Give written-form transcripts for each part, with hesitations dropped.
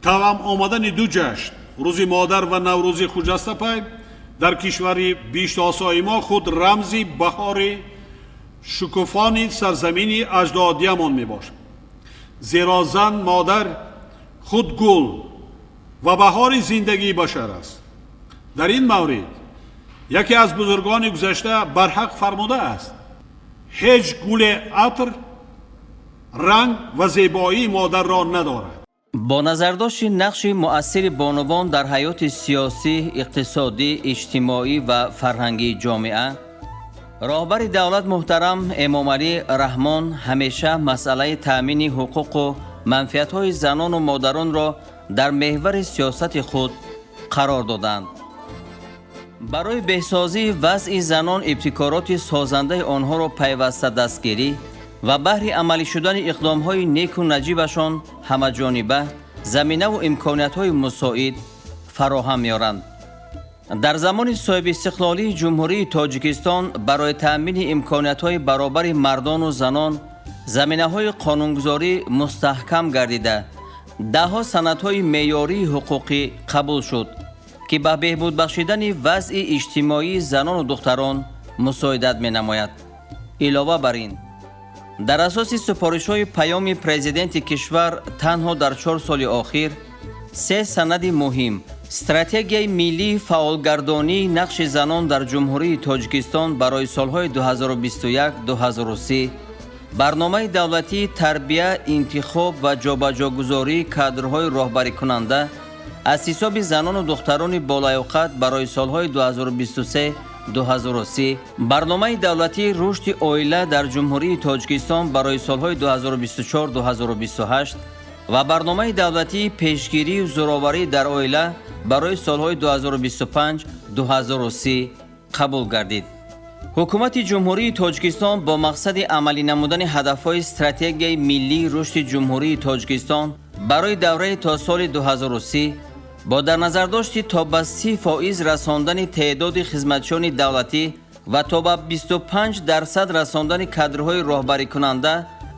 Тавъам омадани ду ҷашн, Рӯзи модар ва Наврӯзи хуҷастапай, дар кишвари биҳиштосои мо худ рамзи баҳори шукуфони сарзамини аҷдодиямон мебошад. Зеро зан, модар худ гул ва баҳори зиндагии башар аст. Дар ин маврид яке аз бузургони гузашта барҳақ фармудааст: ҳеҷ гуле атр, ранг ва зебоии модарро надорад. Бо назардошти нақши муассири бонувон дар ҳаёти сиёсӣ, иқтисодӣ, иҷтимоӣ ва фарҳангии ҷомеа, роҳбари давлат муҳтарам Эмомалӣ Раҳмон ҳамеша масъалаи таъмини ҳуқуқу манфиатҳои занону модаронро дар меҳвари сиёсати худ қарор доданд. Барои беҳсозии вазъи занон ибтикороти созандаи онҳоро пайваста дастгирӣ ва баҳри амалӣ шудани иқдомҳои неку наҷибашон ҳамаҷониба заминаву имкониятҳои мусоид фароҳам меоранд. Дар замони соҳибистиқлолии Ҷумҳурии Тоҷикистон барои таъмини имкониятҳои баробари мардону занон заминаҳои қонунгузорӣ мустаҳкам гардида, даҳҳо санадҳои меъёрии ҳуқуқӣ қабул шуд, ки ба беҳбуд бахшидани вазъи иҷтимоии занону духтарон мусоидат менамояд. Илова бар ин, дар асоси супоришҳои Паёми Президенти кишвар танҳо дар 4 соли охир се санади муҳим: Стратегияи миллии фаъолгардонии нақши занон дар Ҷумҳурии Тоҷикистон барои солҳои 2021-2030, Барномаи давлатии тарбия, интихоб ва ҷобаҷогузории кадрҳои роҳбарикунанда аз ҳисоби занону духтарони болаёқат барои солҳои 2023-2030, Барномаи давлатии рушди оила дар Ҷумҳурии Тоҷикистон барои солҳои 2024-2028 ва Барномаи давлатии пешгирию зӯроварӣ дар оила барои солҳои 2025-2030 қабул гардид. Ҳукумати Ҷумҳурии Тоҷикистон бо мақсади амалӣ намудани ҳадафҳои Стратегияи миллии рушди Ҷумҳурии Тоҷикистон барои давраи то соли 2030, бо дар назардошти то ба 30% расондани теъдоди хизматчиёни давлатӣ ва то ба 25% расондани кадрҳои роҳбарикунанда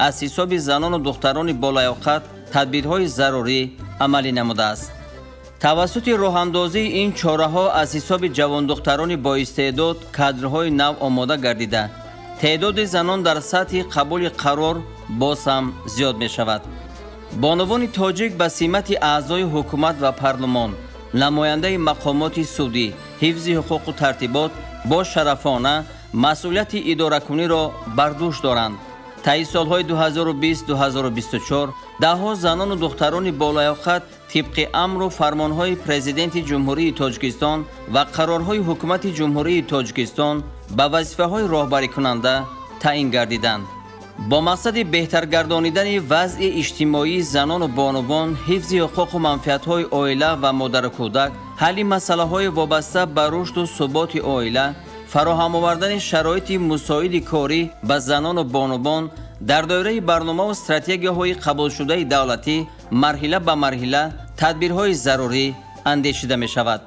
аз ҳисоби занону духтарони болаёқат тадбирҳои зарурӣ амалӣ намудааст. Тавассути роҳандозии ин чораҳо аз ҳисоби ҷавондухтарони боистеъдод кадрҳои нав омода гардида, теъдоди занон дар сатҳи қабули қарор боз ҳам зиёд мешавад. Бонувони тоҷик ба симати аъзои ҳукумат ва парлумон, намояндаи мақомоти судӣ, ҳифзи ҳуқуқу тартибот бо шарафона масъулияти идоракуниро бар дӯш доранд. Таи солҳои 2020-2024 даҳҳо занону духтарони болаёқат тибқи амру фармонҳои Президенти Ҷумҳурии Тоҷикистон ва қарорҳои Ҳукумати Ҷумҳурии Тоҷикистон ба вазифаҳои роҳбарикунанда таъин гардиданд. Бо мақсади беҳтар гардонидани вазъи иҷтимоии занону бонувон, ҳифзи ҳуқуқу манфиатҳои оила ва модару кӯдак, ҳалли масъалаҳои вобаста ба рушду суботи оила, фароҳам овардани шароити мусоиди корӣ ба занону бонувон дар доираи барномаву стратегияҳои қабулшудаи давлатӣ марҳила ба марҳила тадбирҳои зарурӣ андешида мешавад.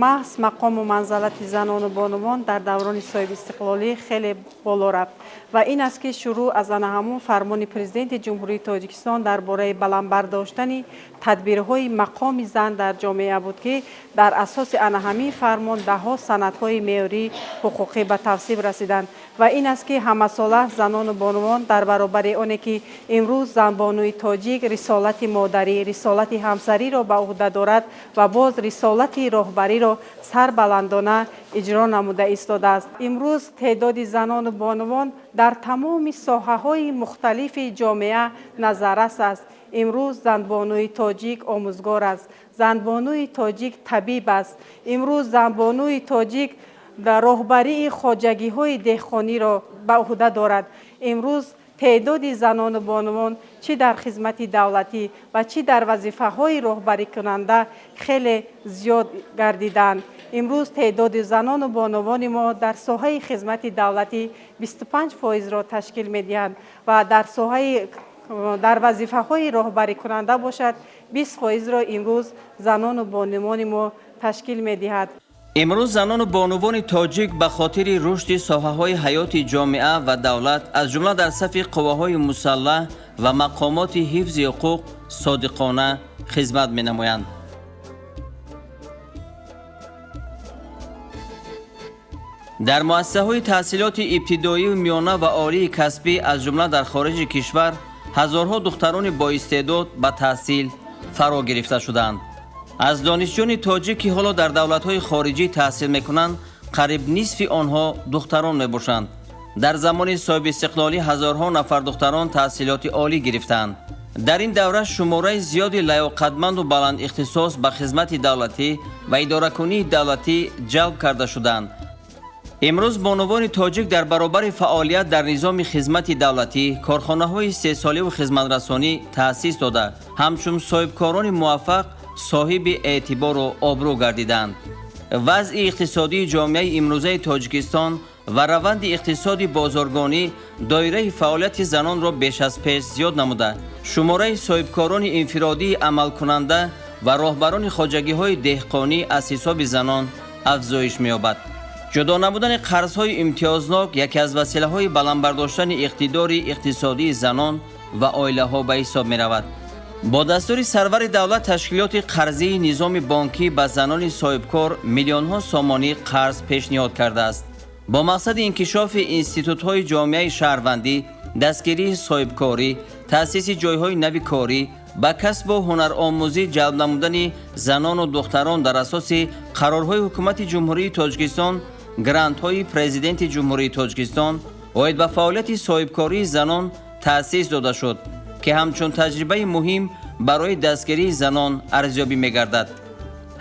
Маҳз мақому манзалати занону бонувон дар даврони соҳибистиқлолӣ хеле боло рафт ва ин аст, ки шурӯъ аз ана ҳамун фармони Президенти Ҷумҳурии Тоҷикистон дар бораи баланд бардоштани тадбирҳои мақоми зан дар ҷомеа буд, ки дар асоси ана ҳамин фармон даҳҳо санадҳои меъёрии ҳуқуқӣ ба тасвиб расиданд. Ва ин аст, ки ҳамасола занону бонувон дар баробари оне ки имрӯз занбонуи тоҷик рисолати модарӣ, рисолати ҳамсариро ба ӯҳда дорад ва боз рисолати роҳбариро сарбаландона иҷро намуда истодааст. Имрӯз теъдоди занону бонувон дар тамоми соҳаҳои мухталифи ҷомеа назаррас аст. Имрӯз занбонуи тоҷик омӯзгор аст, занбонуи тоҷик табиб аст, имрӯз занбонуи тоҷик дар роҳбарии хоҷагиҳои деҳқониро ба ӯҳда дорад. Имрӯз теъдоди занону бонувон чӣ дар хизмати давлатӣ ва чӣ дар вазифаҳои роҳбарикунанда хеле зиёд гардиданд. Имрӯз теъдоди занону бонувони мо дар соҳаи хизмати давлатӣ 25 фоизро ташкил медиҳанд ва дар соҳаи дар вазифаҳои роҳбарикунанда бошад, 20 фоизро имрӯз занону бонувони мо ташкил медиҳад. Имрӯз занону бонувони тоҷик ба хотири рушди соҳаҳои ҳаёти ҷомеа ва давлат, аз ҷумла дар сафи қувваҳои мусаллаҳ ва мақомоти ҳифзи ҳуқуқ содиқона хизмат менамоянд. Дар муассисаҳои таҳсилоти ибтидоию миёна ва олии касбӣ, аз ҷумла дар хориҷи кишвар, ҳазорҳо духтарони боистеъдод ба таҳсил фаро гирифта шуданд. Аз донишҷӯёни тоҷик, ки ҳоло дар давлатҳои хориҷӣ таҳсил мекунанд, қариб нисфи онҳо духтарон мебошанд. Дар замони соҳибистиқлолӣ ҳазорҳо нафар духтарон таҳсилоти олӣ гирифтаанд. Дар ин давра шумораи зиёди лаёқатманду баландихтисос ба хизмати давлатӣ ва идоракунии давлатӣ ҷалб карда шуданд. Имрӯз бонувони тоҷик дар баробари фаъолият дар низоми хизмати давлатӣ корхонаҳои истеҳсоливу хизматрасонӣ таъсис дода, ҳамчун соҳибкорони муваффақ соҳиби эътибору обрӯ гардиданд. Вазъи иқтисодии ҷомеаи имрӯзаи Тоҷикистон ва раванди иқтисоди бозоргонӣ доираи фаъолияти занонро беш аз пеш зиёд намуда, шумораи соҳибкорони инфиродии амалкунанда ва роҳбарони хоҷагиҳои деҳқонӣ аз ҳисоби занон афзоиш меёбад. Ҷудо намудани қарзҳои имтиёзнок яке аз василаҳои баланд бардоштани иқтидори иқтисодии занон ва оилаҳо ба ҳисоб меравад. Бо дастури сарвари давлат ташкилоти қарзии низоми бонкӣ ба занони соҳибкор миллионҳо сомонӣ қарз пешниҳод кардааст. Бо мақсади инкишофи институтҳои ҷомеаи шаҳрвандӣ, дастгирии соҳибкорӣ, таъсиси ҷойҳои нави корӣ, ба касбу ҳунаромӯзӣ ҷалб намудани занону духтарон дар асоси қарорҳои Ҳукумати Ҷумҳурии Тоҷикистон, грантҳои Президенти Ҷумҳурии Тоҷикистон оид ба фаъолияти соҳибкории занон таъсис дода шуд, ки ҳамчун таҷрибаи муҳим барои дастгирии занон арзёбӣ мегардад.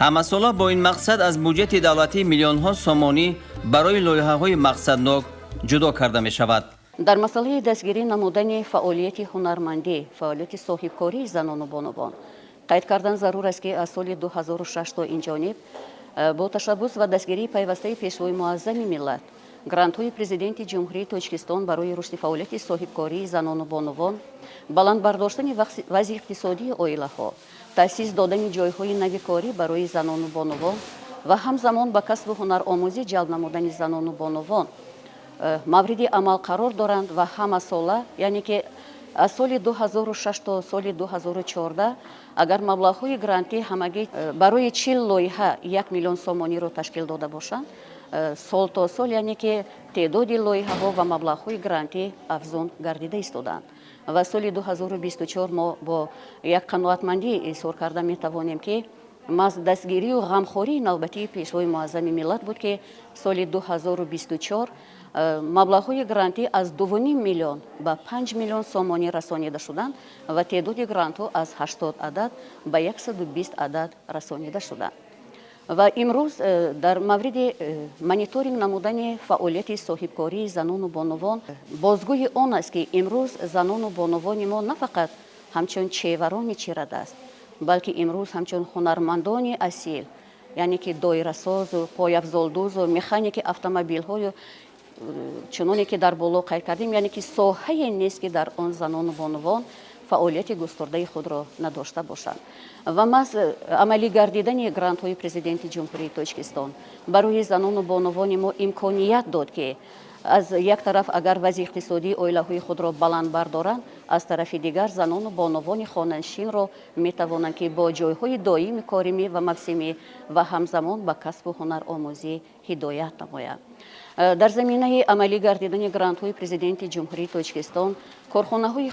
Ҳамасола бо ин мақсад аз буҷети давлатӣ миллионҳо сомонӣ барои лоиҳаҳои мақсаднок ҷудо карда мешавад. Дар масъалаи дастгирӣ намудани фаъолияти ҳунармандӣ, фаъолияти соҳибкории занону бонувон қайд кардан зарур аст, ки аз соли 2006 то ин ҷониб бо ташаббус ва дастгирии пайвастаи Пешвои муаззами миллат, грантҳои Президенти Ҷумҳурии Тоҷикистон барои рушди фаъолияти соҳибкории занону бонувон, баланд бардоштани вазъи иқтисодии оилаҳо, таъсис додани ҷойҳои нави корӣ барои занону бонувон ва ҳамзамон ба касбу ҳунаромӯзӣ ҷалб намудани занону бонувон мавриди амал қарор доранд ва ҳамасола, яъне ки аз соли 2006 то соли 2014 агар маблағҳои грантӣ ҳамагӣ барои 40 лоиҳа 1 миллион сомониро ташкил дода бошанд, сол то сол, яъне ки теъдоди лоиҳаҳо ва маблағҳои грантӣ афзун гардида истодаанд. Ва соли 2024 мо бо як қаноатмандӣ изҳор карда метавонем, ки маҳз дастгирию ғамхории навбатии Пешвои муаззами миллат буд, ки соли 2024 маблағҳои грантӣ аз 2,5 миллион ба 5 миллион сомонӣ расонида шуданд ва теъдоди грантҳо аз 80 адад ба 120 адад расонида шуданд. Ва имрӯз дар мавриди мониторинг намудани фаъолияти соҳибкории занону бонувон бозгӯи он аст, ки имрӯз занону бонувони мо на фақат ҳамчун чеварони чирадаст, балки имрӯз ҳамчун ҳунармандони асил, яъне ки доирасозу пойафзолдӯзу механики автомобилҳою, чуноне ки дар боло қайд кардем, яъне ки соҳае нест, ки дар он занону бонувон фаъолияти густурдаи худро надошта бошанд. Ва маҳз амалӣ гардидани грантҳои Президенти Ҷумҳурии Тоҷикистон барои занону бонувони мо имконият дод, ки аз як тараф агар вазъи иқтисодии оилаҳои худро баланд бардоранд, аз тарафи дигар занону бонувони хонаншинро метавонанд, ки бо ҷойҳои доими коримӣ ва мавсимӣ ва ҳамзамон ба касбу ҳунаромӯзӣ ҳидоят намоянд. Дар заминаи амалӣ гардидани грантҳои Президенти Ҷумҳурии Тоҷикистон корхонаҳои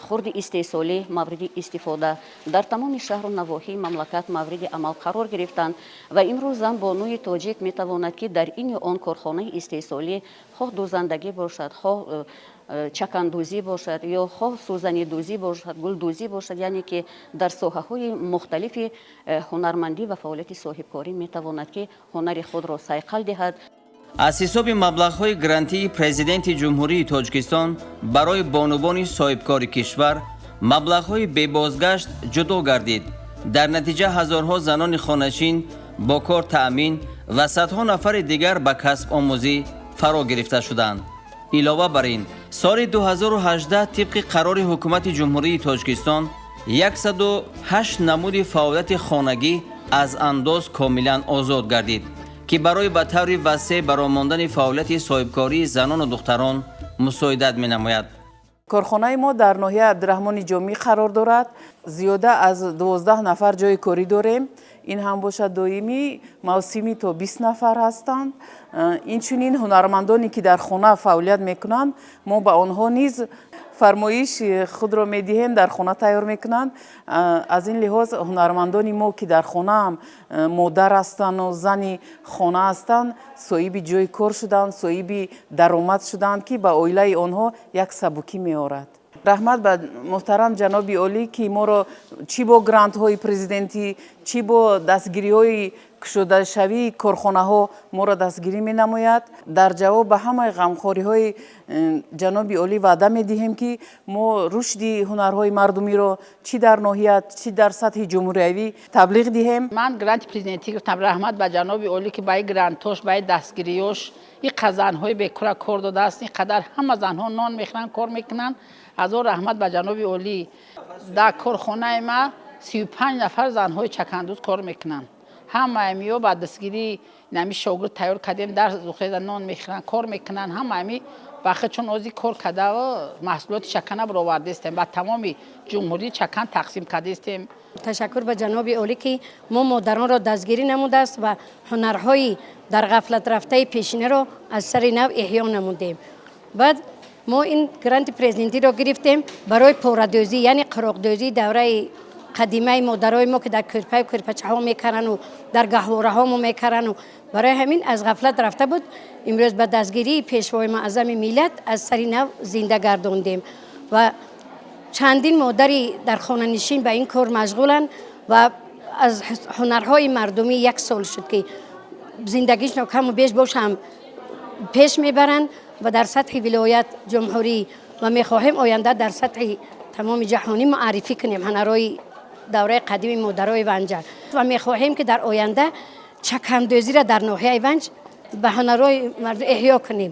хурди истеҳсолӣ мавриди истифода дар тамоми шаҳру навоҳии мамлакат мавриди амал қарор гирифтанд ва имрӯз зан бонуи тоҷик метавонад, ки дар ин ё он корхонаи истеҳсолӣ, хоҳ дӯзандагӣ бошад, хоҳ чакандӯзӣ бошад ё хоҳ сӯзанидӯзӣ бошад, гулдӯзӣ бошад, яъне ки дар соҳаҳои мухталифи ҳунармандӣ ва фаъолияти соҳибкорӣ метавонад, ки ҳунари худро сайқал диҳад. Аз ҳисоби маблағҳои грантии Президенти Ҷумҳурии Тоҷикистон барои бонувони соҳибкори кишвар маблағҳои бебозгашт ҷудо гардид. Дар натиҷа ҳазорҳо занони хонашин бо кор таъмин ва садҳо нафари дигар ба касбомӯзӣ фаро гирифта шуданд. Илова бар ин, соли 2018 тибқи қарори Ҳукумати Ҷумҳурии Тоҷикистон 108 намуди фаъолияти хонагӣ аз андоз комилан озод гардид, ки барои ба таври васеъ баромондани фаъолияти соҳибкории занону духтарон мусоидат менамояд. Корхонаи мо дар ноҳияи Абдураҳмони Ҷомӣ қарор дорад. Зиёда аз 12 нафар ҷойи корӣ дорем. Ин ҳам бошад доимӣ, мавсимӣ то 20 нафар ҳастанд. Инчунин ҳунармандоне ки дар хона фаъолият мекунанд, мо ба онҳо низ фармоиш худро медиҳем, дар хона тайёр мекунанд. Аз ин лиҳоз ҳунармандони мо, ки дар хонаам модар ҳастанду зани хона ҳастанд, соҳиби ҷойи кор шуданд, соҳиби даромад шуданд, ки ба оилаи онҳо як сабукӣ меорад. Раҳмат ба муҳтарам ҷаноби олӣ, ки моро чӣ бо грантҳои президентӣ, чӣ бо дастгириҳои кушодашавии корхонаҳо моро дастгирӣ менамояд. Дар ҷавоб ба ҳамаи ғамхориҳои ҷаноби олӣ ваъда медиҳем, ки мо рушди ҳунарҳои мардумиро чӣ дар ноҳия, чӣ дар сатҳи ҷумҳуриявӣ таблиғ диҳем. Ман гранти президентӣ гирифтам. Раҳмат ба ҷаноби олӣ, ки ба ин грантош, ба ин дастгириёш ин занҳои бекора кор додааст. Ин қадар ҳама занҳо нон мехӯранд, кор мекунанд. Ҳазор раҳмат ба ҷаноби олӣ. Дар корхонаи ма 35 нафар занҳои чакандӯз кор мекунанд. Ҳамаи миё ба дастгирии нами шогирд тайёр кардем, дар зухеда нон мехӯранд, кор мекунанд. Ҳамаи бахи чун ози кор карда маҳсулоти чакана баровардастем, ба тамоми ҷумҳурӣ чакан тақсим кардастем. Ташаккур ба ҷаноби олӣ, ки мо модаронро дастгирӣ намудааст ва ҳунарҳои дар ғафлат рафтаи пешинаро аз сари нав эҳё намудем. Баъд мо ин гранти президентиро гирифтем барои порадӯзӣ, яъне қироқдӯзии давраи қадимаи модарои мо, ки дар кӯрпаю кӯрпачаҳо мекарану дар гаҳвораҳо мо мекарану барои ҳамин аз ғафлат рафта буд. Имрӯз ба дастгирии пешвои муаззами миллат аз сари нав зинда гардондем ва чандин модари дар хонанишин ба ин кор машғуланд ва аз ҳунарҳои мардумӣ як сол шуд, ки зиндагишро каму беш бошам пеш мебаранд ва дар сатҳи вилоят, ҷумҳурӣ ва мехоҳем оянда дар сатҳи тамоми ҷаҳонӣ муаррифӣ кунем ҳунарҳои давраи қадими модарои Ванҷа ва мехоҳем, ки дар оянда чакандӯзиро дар ноҳияи Ванҷ ба ҳунарҳои мардум эҳё кунем.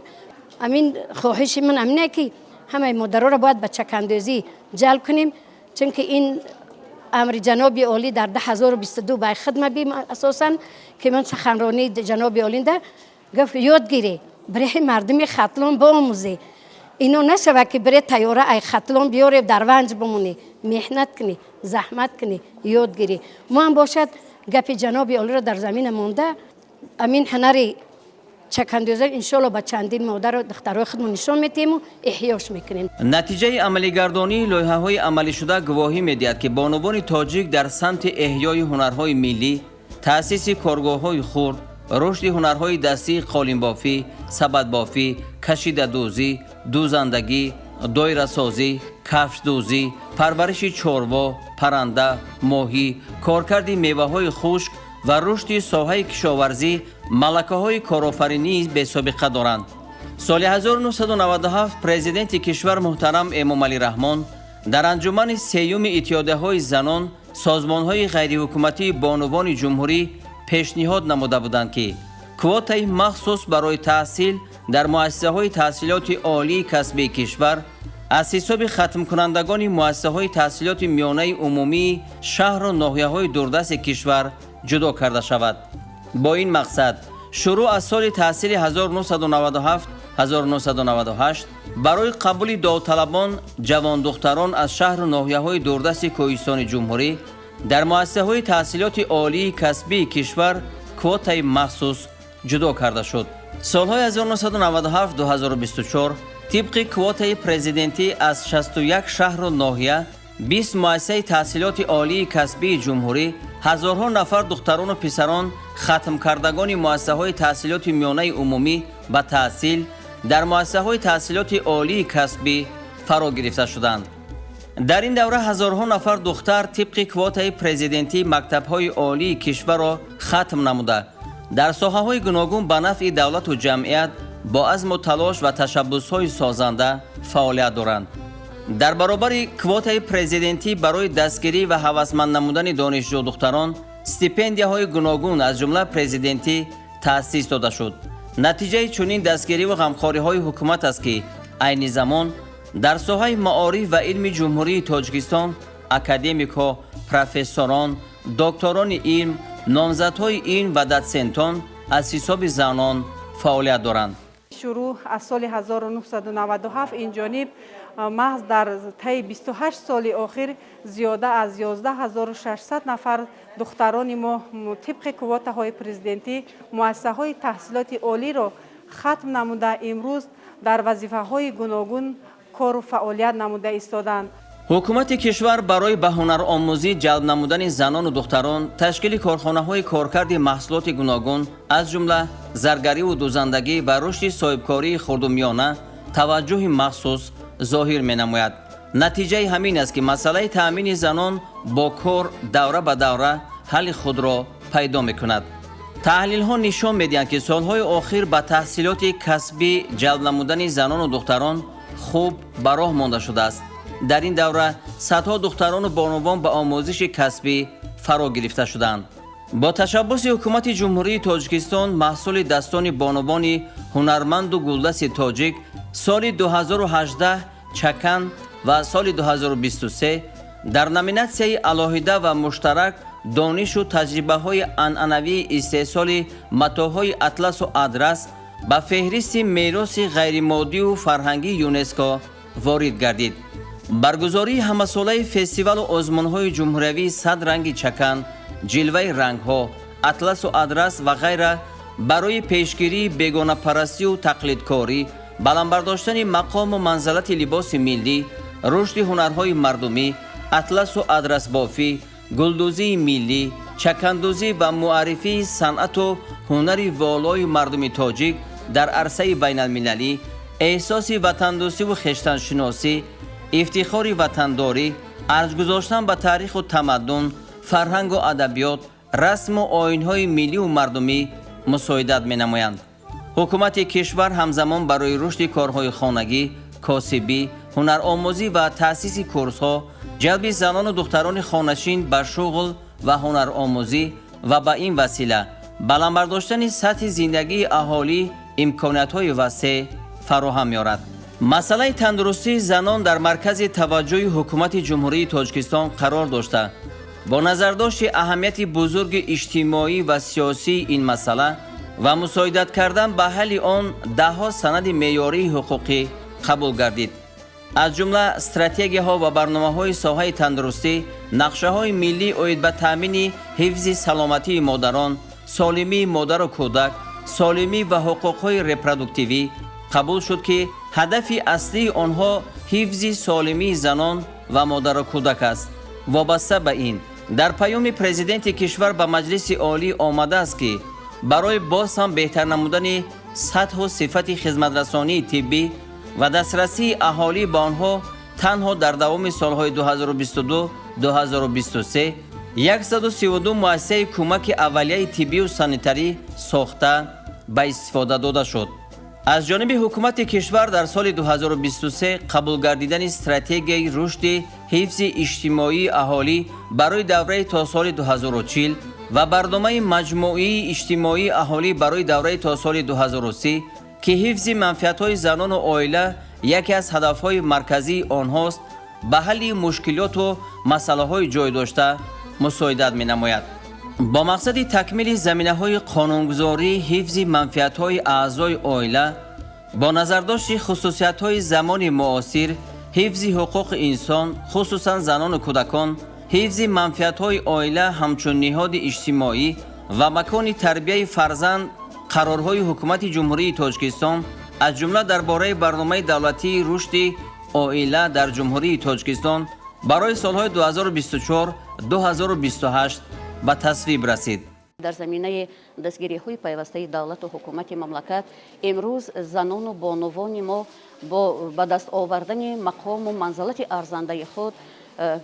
Амин хоҳиши ман амине, ки ҳамаи модароро бояд ба чакандӯзӣ ҷалб кунем, чунки ин амри ҷаноби олӣ дар 2022 ба хидма бим асосан, ки ман суханронии ҷаноби олинда гуфт: ёд гирӣ, бираи мардуми Хатлон биомӯзӣ. Ино нашавад, ки бире тайёра ай Хатлон биёре, дар Ванҷ бимонӣ, меҳнат кунӣ, заҳмат кунӣ, ёд гирӣ. Мо ҳам бошад гапи ҷаноби олиро дар замина монда, амин ҳунари чакандӯза иншоалло ба чандин модару духтарои худмон нишон медиҳему эҳёш мекунем. Натиҷаи амалигардонии лоиҳаҳои амалишуда гувоҳӣ медиҳад, ки бонувони тоҷик дар самти эҳёи ҳунарҳои миллӣ, таъсиси коргоҳҳои хурд, рушди ҳунарҳои дастии қолинбофӣ, сабадбофӣ, кашидадӯзӣ, дӯзандагӣ, доирасозӣ, кафшдӯзӣ, парвариши чорво, парранда, моҳӣ, коркарди меваҳои хушк ва рушди соҳаи кишоварзӣ малакаҳои корофаринии бесобиқа доранд. Соли 1997 президенти кишвар муҳтарам Эмомалӣ Раҳмон дар анҷумани сеюми иттиҳодияҳои занон, созмонҳои ғайриҳукуматии бонувони ҷумҳурӣ пешниҳод намуда буданд, ки квотаи махсус барои таҳсил дар муассисаҳои таҳсилоти олии касбии кишвар аз ҳисоби хатмкунандагони муассисаҳои таҳсилоти миёнаи умумии шаҳру ноҳияҳои дурдасти кишвар ҷудо карда шавад. Бо ин мақсад шурӯъ аз соли таҳсили 1997-1998 барои қабули довталабон ҷавондухтарон аз шаҳру ноҳияҳои дурдасти кӯҳистони ҷумҳурӣ дар муассисаҳои таҳсилоти олии касбии кишвар квотаи махсус ҷудо карда шуд. Солҳои 1997-2024 тибқи квотаи президентӣ аз 61 шаҳру ноҳия, 20 муассисаи таҳсилоти олии касбии ҷумҳурӣ ҳазорҳо нафар духтарону писарон, хатмкардагони муассисаҳои таҳсилоти миёнаи умумӣ ба таҳсил дар муассисаҳои таҳсилоти олии касбӣ фаро гирифта шуданд. Дар ин давра ҳазорҳо нафар духтар тибқи квотаи президентӣ мактабҳои олии кишварро хатм намуда, дар соҳаҳои гуногун ба нафъи давлату ҷамъият бо азму талош ва ташаббусҳои созанда фаъолият доранд. Дар баробари квотаи президентӣ барои дастгирӣ ва ҳавасманд намудани донишҷӯ духтарон стипендияҳои гуногун, аз ҷумла президентӣ, таъсис дода шуд. Натиҷаи чунин дастгириву ғамхориҳои ҳукумат аст, ки айни замон дар соҳаи маориф ва илми Ҷумҳурии Тоҷикистон академикҳо, профессорон, докторони илм, номзадҳои илм ва дотсентон Аз ҳисоби занон фаъолият доранд. Шурӯъ аз соли 1997 инҷониб, маҳз дар таи 28 соли охир, зиёда аз 11 600 нафар духтарони мо тибқи квотаҳои президентӣ муассисаҳои таҳсилоти олиро хатм намуда, имрӯз дар вазифаҳои гуногун кору фаъолият намуда истодаанд. Ҳукумати кишвар барои ба ҳунаромӯзӣ ҷалб намудани занону духтарон, ташкили корхонаҳои коркарди маҳсулоти гуногун, аз ҷумла заргариву дӯзандагӣ ва рушди соҳибкории хурду миёна таваҷҷӯҳи махсус зоҳир менамояд. Натиҷаи ҳамин аст, ки масъалаи таъмини занон бо кор давра ба давра ҳалли худро пайдо мекунад. Таҳлилҳо нишон медиҳанд, ки солҳои охир ба таҳсилоти касбӣ ҷалб намудани занону духтарон хуб ба роҳ монда шудааст. Дар ин давра садҳо духтарону бонувон ба омӯзиши касбӣ фаро гирифта шуданд. Бо ташаббуси Ҳукумати Ҷумҳурии Тоҷикистон маҳсули дастони бонувони ҳунарманду гулдасти тоҷик соли 2018 «Чакан» ва соли 2023 дар номинатсияи алоҳида ва муштарак «Донишу таҷрибаҳои анъанавии истеҳсоли матоъҳои атласу адрас» ба феҳристи мероси ғайримоддию фарҳангии ЮНЕСКО ворид гардид. Баргузории ҳамасолаи фестивалу озмунҳои ҷумҳуриявии «Сад ранги чакан», «Ҷилваи рангҳо», «Атласу адрас» ва ғайра барои пешгирии бегонапарастию тақлидкорӣ, баланд бардоштани мақому манзалати либоси миллӣ, рушди ҳунарҳои мардумӣ, атласу адрасбофӣ, гулдӯзии миллӣ, чакандӯзӣ ва муаррифии санъату ҳунари волои мардуми тоҷик дар арсаи байналмилалӣ, эҳсоси ватандӯстиву хештаншиносӣ, ифтихори ватандорӣ, арҷ гузоштан ба таъриху тамаддун, фарҳангу адабиёт, расму оинҳои миллию мардумӣ мусоидат менамоянд. Ҳукумати кишвар ҳамзамон барои рушди корҳои хонагӣ, косибӣ, ҳунаромӯзӣ ва таъсиси курсҳо, ҷалби занону духтарони хонашин ба шуғл ва ҳунаромӯзӣ ва ба ин васила баланд бардоштани сатҳи зиндагии аҳолӣ имкониятҳои васеъ фароҳам меорад. Масъалаи тандурустии занон дар маркази таваҷҷӯҳи Ҳукумати Ҷумҳурии Тоҷикистон қарор дошта, бо назардошти аҳамияти бузурги иҷтимоӣ ва сиёсии ин масъала ва мусоидат кардан ба ҳалли он даҳҳо санади меъёрии ҳуқуқӣ қабул гардид. Аз ҷумла стратегияҳо ва барномаҳои соҳаи тандурустӣ, нақшаҳои миллӣ оид ба таъмини ҳифзи саломатии модарон, солимии модару кӯдак, солимӣ ва ҳуқуқҳои репродуктивӣ қабул шуд, ки ҳадафи аслии онҳо ҳифзи солимии занон ва модару кӯдак аст. Вобаста ба ин дар паёми Президенти кишвар ба Маҷлиси Олӣ омадааст, ки барои боз ҳам беҳтар намудани сатҳу сифати хизматрасонии тиббӣ ва дастрасии аҳолӣ ба онҳо танҳо дар давоми солҳои 2022-2023 132 муассисаи кӯмаки аввалияи тиббию санитарӣ сохта ба истифода дода шуд. Аз ҷониби ҳукумати кишвар дар соли 2023 қабул гардидани стратегияи рушди ҳифзи иҷтимоии аҳолӣ барои давраи то соли 2040 ва барномаи маҷмӯии иҷтимоии аҳолӣ барои давраи то соли 2030, ки ҳифзи манфиатҳои занону оила яке аз ҳадафҳои марказии онҳост, ба ҳалли мушкилоту масъалаҳои ҷой дошта мусоидат менамояд. Бо мақсади такмили заминаҳои қонунгузории ҳифзи манфиатҳои аъзои оила бо назардошти хусусиятҳои замони муосир, ҳифзи ҳуқуқи инсон, хусусан занону кӯдакон, ҳифзи манфиатҳои оила ҳамчун ниҳоди иҷтимоӣ ва макони тарбияи фарзанд, қарорҳои Ҳукумати Ҷумҳурии Тоҷикистон, аз ҷумла дар бораи барномаи давлатии рушди оила дар Ҷумҳурии Тоҷикистон барои солҳои 2024-2028 ба тасвиб расид. Дар заминаи дастгириҳои пайвастаи давлату ҳукумати мамлакат имрӯз занону бонувони мо бо ба даст овардани мақому манзалати арзандаи худ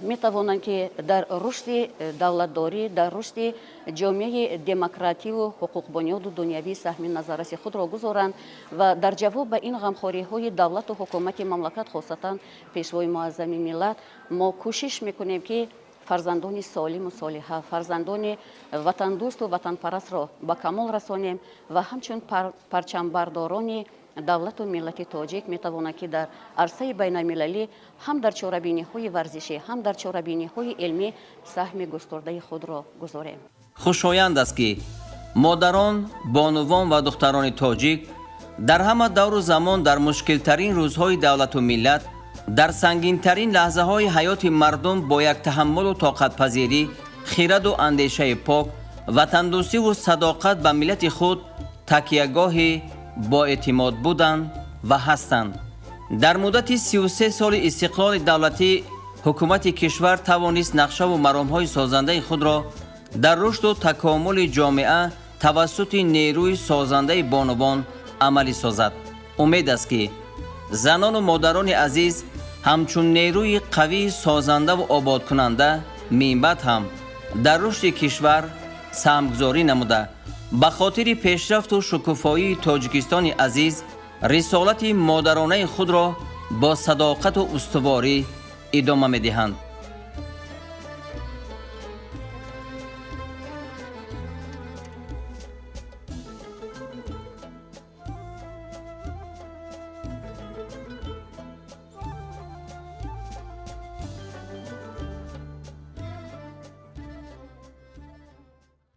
метавонанд, ки дар рушди давлатдорӣ, дар рушди ҷомеаи демокративу ҳуқуқбунёду дунявӣ саҳми назарраси худро гузоранд. Ва дар ҷавоб ба ин ғамхориҳои давлату ҳукумати мамлакат, хосатан Пешвои муаззами миллат, мо кӯшиш мекунем, ки фарзандони солиму солиҳа, фарзандони ватандӯсту ватанпарастро ба камол расонем ва ҳамчун парчамбардорони давлату миллати тоҷик метавонанд, ки дар арсаи байналмилалӣ ҳам дар чорабиниҳои варзишӣ, ҳам дар чорабиниҳои илмӣ саҳми густурдаи худро гузорем. Хушоянд аст, ки Модарон, бонувон ва духтарони тоҷик дар ҳама давру замон, дар мушкилтарин рӯзҳои давлату миллат, дар сангинтарин лаҳзаҳои ҳаёти мардум бо як таҳаммулу тоқатпазирӣ, хираду андешаи пок, ватандӯстиву садоқат ба миллати худ такягоҳи боэътимод буданд ва ҳастанд. Дар муддати 33 соли истиқлоли давлатӣ ҳукумати кишвар тавонист нақшаву маромҳои созандаи худро дар рушду такомули ҷомеа тавассути нерӯи созандаи бонувон амалӣ созад. Умед аст, ки занону модарони азиз ҳамчун нерӯи қавии созандаву ободкунанда минбаъд ҳам дар рушди кишвар саҳмгузорӣ намуда, ба хотири пешрафту шукуфоии Тоҷикистони азиз рисолати модаронаи худро бо садоқату устуворӣ идома медиҳанд.